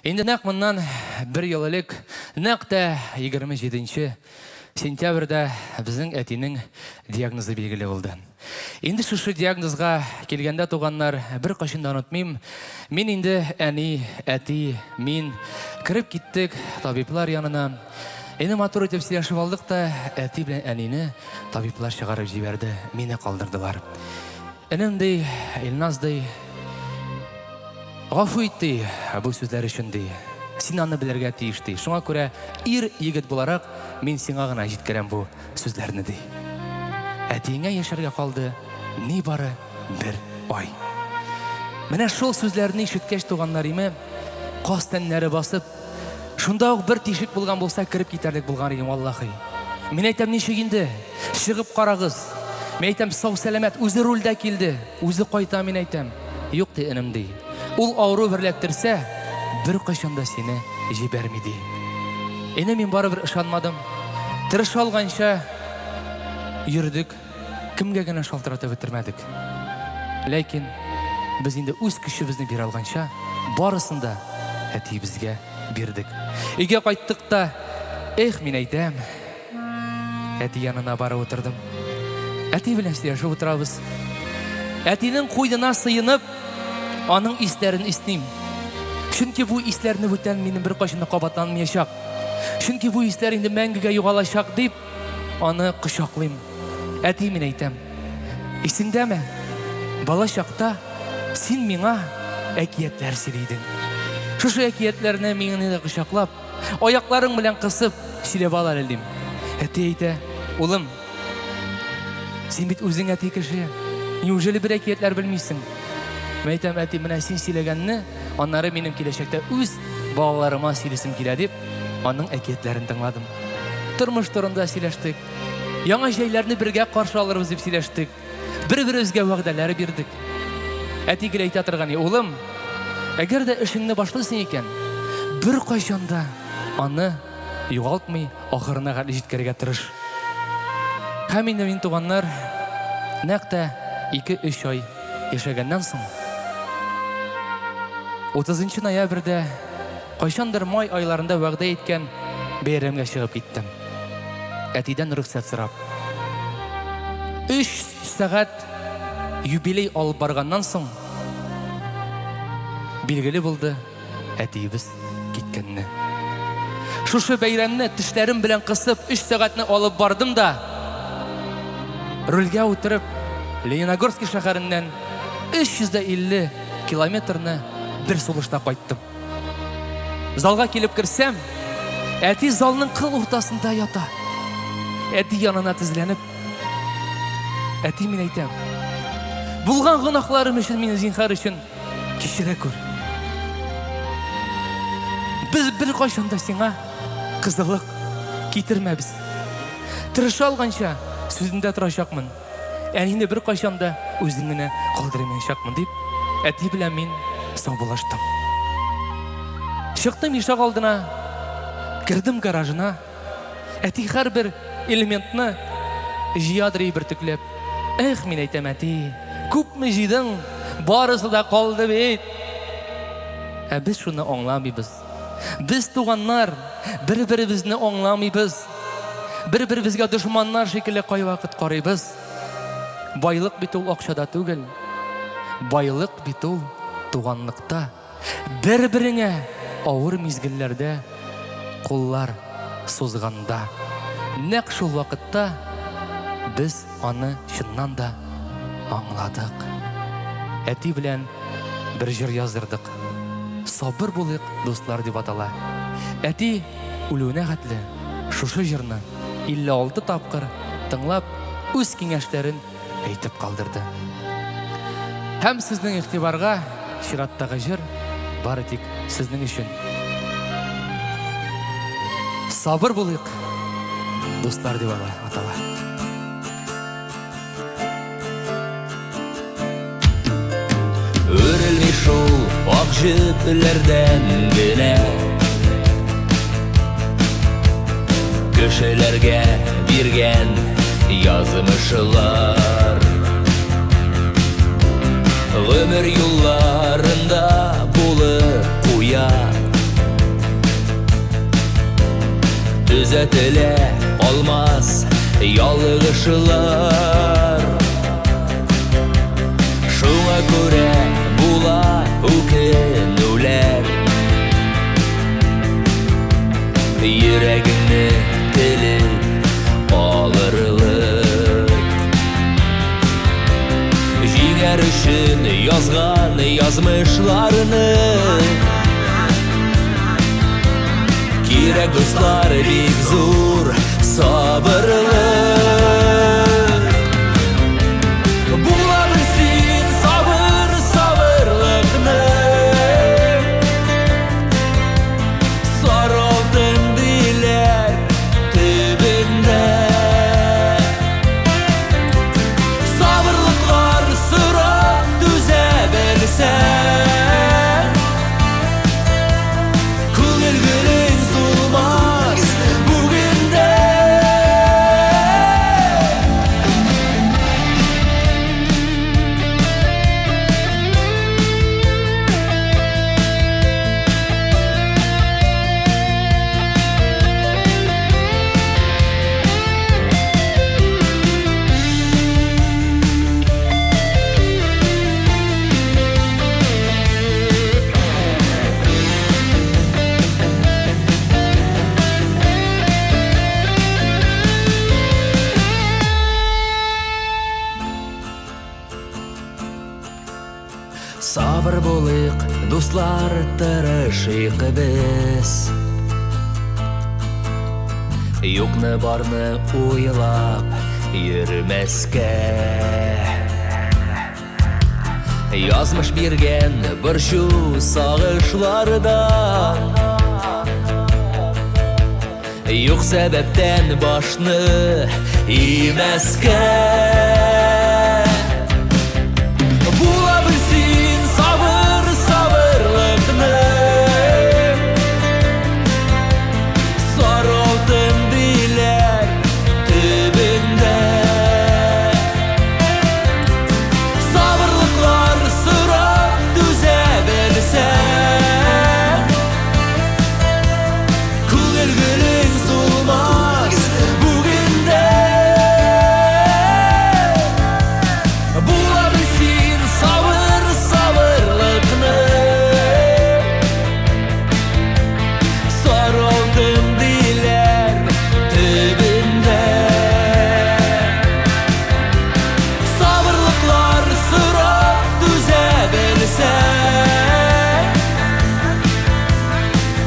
Инде нәкъ моннан бер ел элек, нәкъ тә 27 сентябрьдә безнең әтинең диагнозы билгеле булды. Инде шушы диагнозга килгәндә, туганнар, беркайчан да онытмыйм, мин инде әни, әти, мин кереп киттек табиблар янына. Инде матур итеп сөйләшеп алдык та, әти белән әнине табиблар чыгарып җибәрде, мине калдырдылар. Энем, ди, Илназ, ди, гафу ит, ди, бу сүзләр өчен, ди. Син аны белергә тиеш, ди. Шуңа күрә ир егет буларак мин сиңа гына җиткерәм бу сүзләрне, ди. Әтиеңә яшәргә калды нибары бер ай. Менә шул сүзләрне ишеткәч, туганнар име, каз тәннәре басып, Шунда ук бер тишек булган булса, кереп китәрлек булган идем, валлахи. Мин әйтәм, ничек инде? Чыгып карагыз. Мин әйтәм, сау-сәламәт, үзе рульдә килде, үзе кайта, мин әйтәм. Юк, ди, энем, ди. Ул авыру берләктерсә, беркайчан да сине җибәрми, ди. Инде мин барыбер ышанмадым. Тырыша алганча йөрдек. Кемгә генә шалтыратып бетермәдек. Ләкин без инде үз көчебезне бирә алганча, барысын да әтиебезгә бирдек. Өйгә кайттык та, эх, мин әйтәм, әти янына барып утырдым. Әти белән сөйләшеп утырабыз. Әтинең куенына сыенып, аның исләрен исним. Чөнки бу исләрне бүтән минем беркайчан да кабатланмаячак. Чөнки бу исләр инде мәңгегә югалачак дип, Аны кочаклыйм. Әти, мин әйтәм. Исеңдәме, бала чакта син миңа әкиятләр сөйли идең. Шушы әкиятләрне мине дә кочаклап, аякларың белән кысып сөйләп ал әле, дим. Әти әйтә, улым, син бит үзең әти кеше. Неужели бер әкиятләр белмисең? Мин әйтәм, әти, менә син сөйләгәнне, аннары минем киләчәктә үз балаларыма сөйлисем килә дип, аның әкиятләрен тыңладым. Тормыш турында сөйләштек. Яңа җәйләрне бергә каршы алырбыз дип сөйләштек. Бер-беребезгә вәгъдәләр бирдек. Әти гел әйтә торган, улым, әгәр дә эшеңне башлыйсың икән, беркайчан да аны югалтмый, ахырына хәтле җиткерергә тырыш. Һәм инде мин, туганнар, нәкъ тә 2-3 ай яшәгәннән соң, 30 ноябрьдә Кайчандыр май айларында вәгъдә иткән бәйрәмгә чыгып киттем. Әтидән рөхсәт сорап. Өч сәгать юбилей алып барганнан соң, билгеле булды, әтиебез киткәнне. Шушы бәйрәмне тешләрем белән кысып, өч сәгатьне алып бардым да, рульгә утырып, Лениногорский шәһәреннән 350 километрны бер сулышта кайттым. Залга килеп керсәм, әти залның кыл уртасында ята. Әти янына тезләнеп, әти мин әйтәм, булган гөнаһларым өчен мине зинһар өчен кичерә күр. Без бер кайчан да сиңа кызылык китермәбез. Тырыша алганча сүземдә торачакмын. Әнине беркайчан да үзен генә калдырмаячакмын, дип, әти белән мин саубуллаштым. Чыктым ишек алдына, кердем гаражына. Әти һәрбер элементны җыядыр бөртекләп. Эх, мин әйтәм, әти, күпме җыйдың, барысы да калды бит. Ә без шуны аңламыйбыз. Без туганнар, бер-беребезне аңламыйбыз. Бер-беребезгә дошманнар шикелле кайвакыт карыйбыз. Байлык бит ул акчада түгел. Байлык бит ул туганлыкта. Бер-береңә авыр мизгелләрдә куллар сузганда. Нәкъ шул вакытта без аны чыннан да аңладык. Әти белән бер җыр яздырдык. Сабыр булыйк, дуслар дип атала. Әти үлүенә хәтле шушы җырны 56 тапкыр тыңлап, үз киңәшләрен әйтеп калдырды. Һәм сезнең игътибарга чираттагы җыр бары тик сезнең өчен. Сабыр булыйк, дуслар дип атала. Үрелми шул ак җепләрдән генә Кешеләргә биргән язмышлар Гомер юлларында булып куя. Төзәтелә алмас ялгышлар. Шуңа күрә була үкенүләр. Йөрәгеңне телеп алырлык. Җиңәр өчен язган язмышларны. Кирәк, дуслар, бик зур сабырлык. Була бел син сабыр, сабырлыкны. Сары алтын диләр төбендә. Сабырлыклар сорап түзә белсәң, Күңел гөлең сулмас бүген дә. Сабыр булыйк, дуслар, тырышыйк без. Юкны барны уйлап йөрмәскә. Язмыш биргән борчу сагышлардан Юк сәбәптән башны имәскә. Була бел син сабыр, сабырлыкны. Сары алтын диләр төбендә. Сабырлыклар сорап түзә белсәң, Күңел гөлең сулмас бүген дә. Була бел син сабыр, сабырлыкны. Сары алтын диләр төбендә. Сабырлыклар сорап түзә белсәң,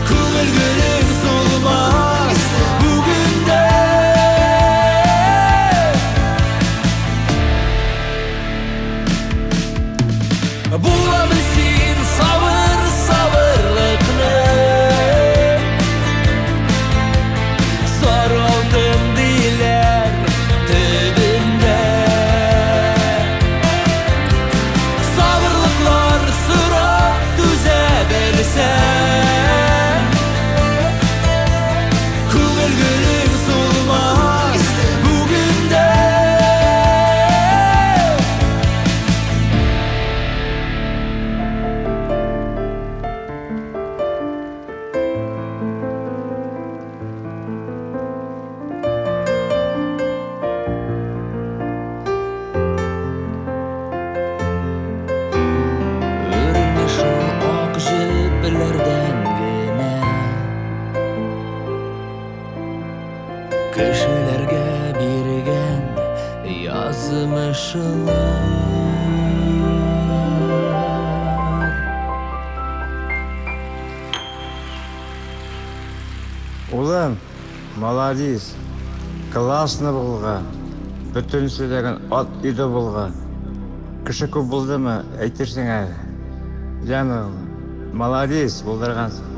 Күңел гөлең сулмас бүген дә. Була бел син сабыр, сабырлыкны. Сары алтын диләр төбендә. Сабырлыклар сорап түзә белсәң, Күңел гөлең сулмас бүген дә. Үрелми шул ак җепләрдән генә Кешеләргә биргән язмышлар. Улым, молодец, классно булган. Бөтен сөйләгән ат өйдә булган. Кеше күп булдымы, әйтерсең әле. Җаным, молодец, булдыргансың.